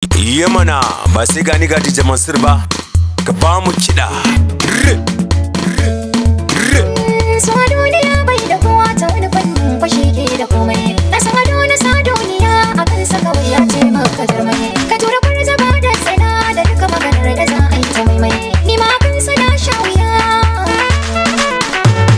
Yi mana ba sai gani ga DJ Mansur ba, ka ba mu kiɗa. So duniya bai da kowa ta wani fannin kwashi ke da komai. Na san ado na sa duniya a kan saka wai ya ce maka jarmai. Ka tura zaba da tsana da duka maganar da za a yi ta maimai. Ni ma kan sana sha wuya.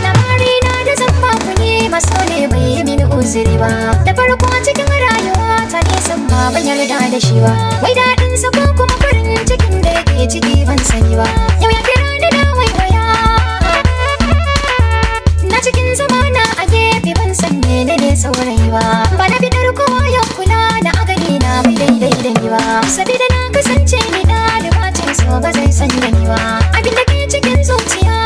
Labari na da zan ba ku ne maso ne bai yi mini uzuri ba. Da farko cikin rayuwa ta nisan ba ban yarda da shi ba. Wai daɗin sa ko kuma farin cikin da yake ciki ban sani ba. Yau ya kira ni da waiwaya. Na cikin zamana a gefe ban san menene saurayi ba. Ba na bidar kowa ya kula na a gani na bai daidai da ni ba. Sabida na kasance ni ɗaliba ce so ba zai san da ni ba. Abin da ke cikin zuciya.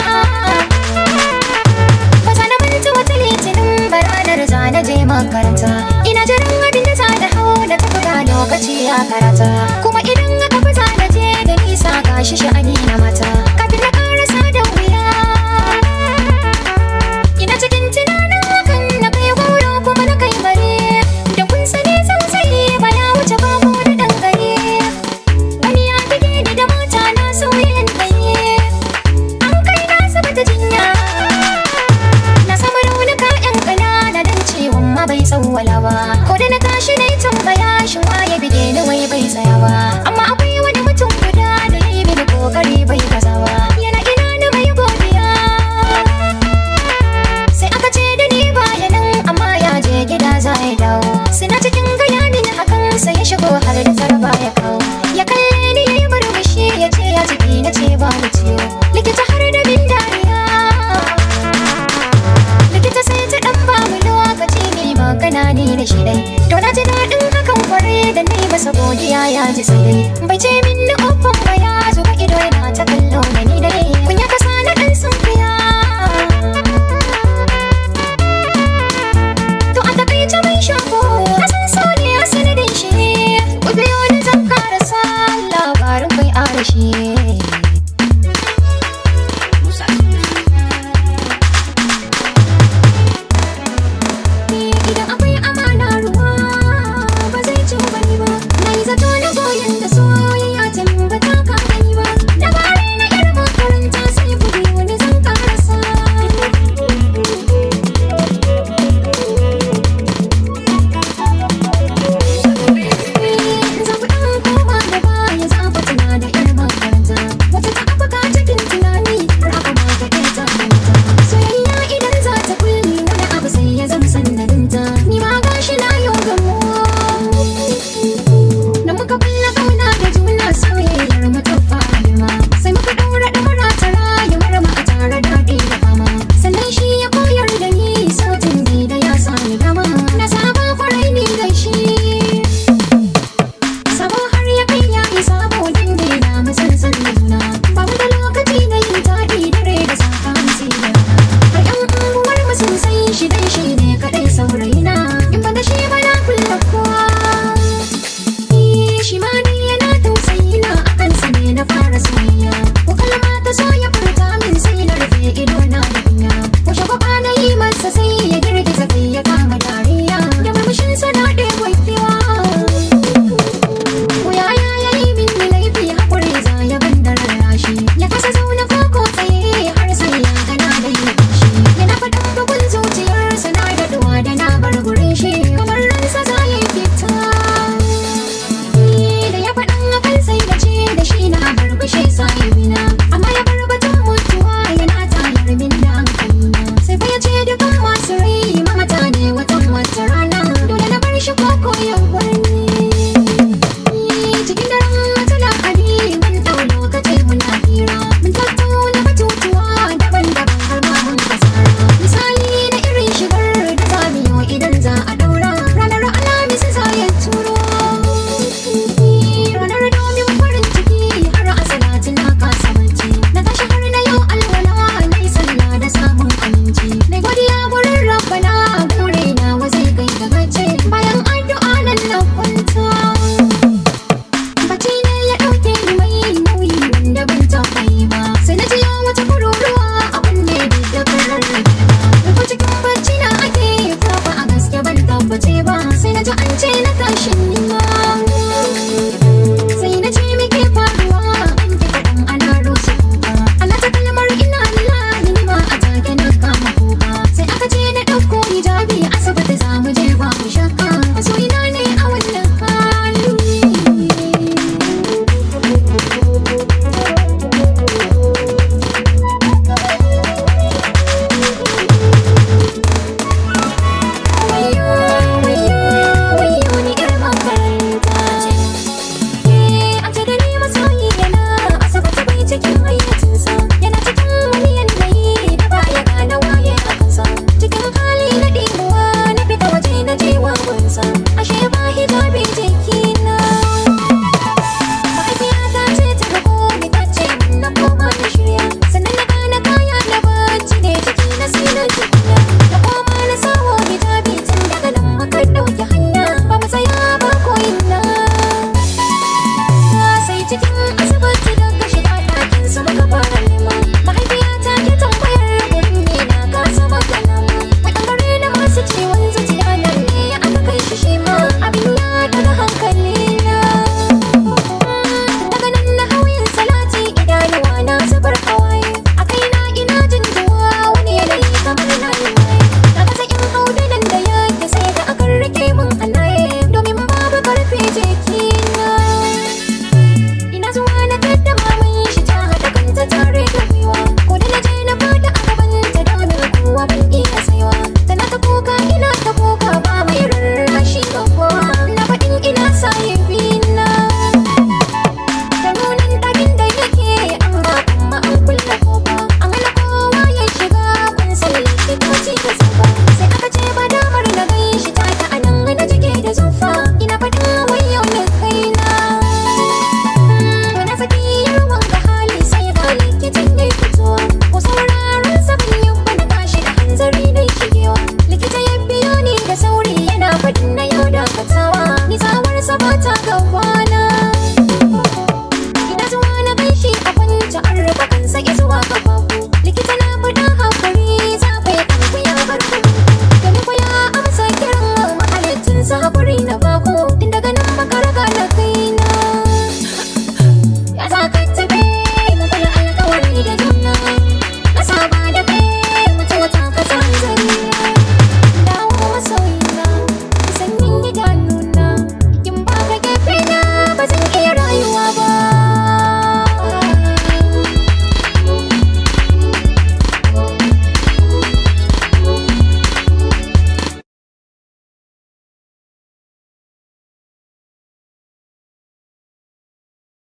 Ba za na manta wata litinin ba ranar za na je makaranta. Ina jiran abin da za na hau na tafi ga lokaci ya karata. Kuma idan aka fi za na je da nisa gashi sha'ani na mata. Kafin na karasa da wuya. Ina cikin tunanin hakan na kai goro kuma na kai bare. Da kun sani tsautsayi ba ya wuce babu da dangare. Wani ya bige ni da mota na sauyin ɗanye. An kai na asibiti jinya. Na samu raunuka ƴan ƙanana dan ciwon ma bai tsawwala ba. Ko da na tashi na yi tambaya shin waye bige ni wai bai tsaya ba. Amma akwai wani mutum guda da ya yi mini kokari bai gaza ba. Yana ina na mai godiya. Sai aka ce da ni baya nan amma ya je gida za ya dawo. Suna cikin gaya mini hakan sai ya shigo har da tsaraba ya kawo. Ya kalle ni ya yi murmushi ya ce ya jiki na ce babu ciwo. Likita har da bin dariya. Likita sai ta dan ba mu lokaci mai magana ni da shi dai. To na ji daɗin hakan kwarai da na yi masa godiya ya ji sai dai. Bai ce min na uffan ba ya zuba ido yana ta kallo da ni dai. Kunya ta sa na ɗan sunkuya. To a takaice mai shago, na san so ne a sanadin shi. Ku biyo ni zan karasa labarin kai arashi. Idan akwai amana ruwa ba zai ci bani ba. Na yi zato na goyon da soyayya ta min ba ta kama ni ba. Labarai na yar makaranta sai ku biyo ni zan karasa. Za ku ɗan koma da baya za ku tuna da 'yar makaranta. Wata ta afaka cikin tunani har aka ba ta ƴar ta manta. Soyayya idan za ta kulle wani abu sai ya zama sannadinta. Ni ma gashi na yau gamo. Da muka kulla kauna da juna soyayyar mu ta fara girma. Sai muka ɗaura ɗamara ta rayuwar mu a tare daɗi da fama. Sannan shi ya koyar da ni sautin da ya sani dama. Na saba kwarai ni da shi. Sabo har ya kai ya yi sabo dangi na musansan da juna. Ba mu da lokaci na yin taɗi dare da safa hantsi da rana. Har ƴan unguwar mu sun san shi dan shi ne kaɗai saurayina. In ban da shi ba na kulla kowa. Eh, shi ma dai yana tausayi na a kansa ne na fara soyayya. Ko kalma ta so ya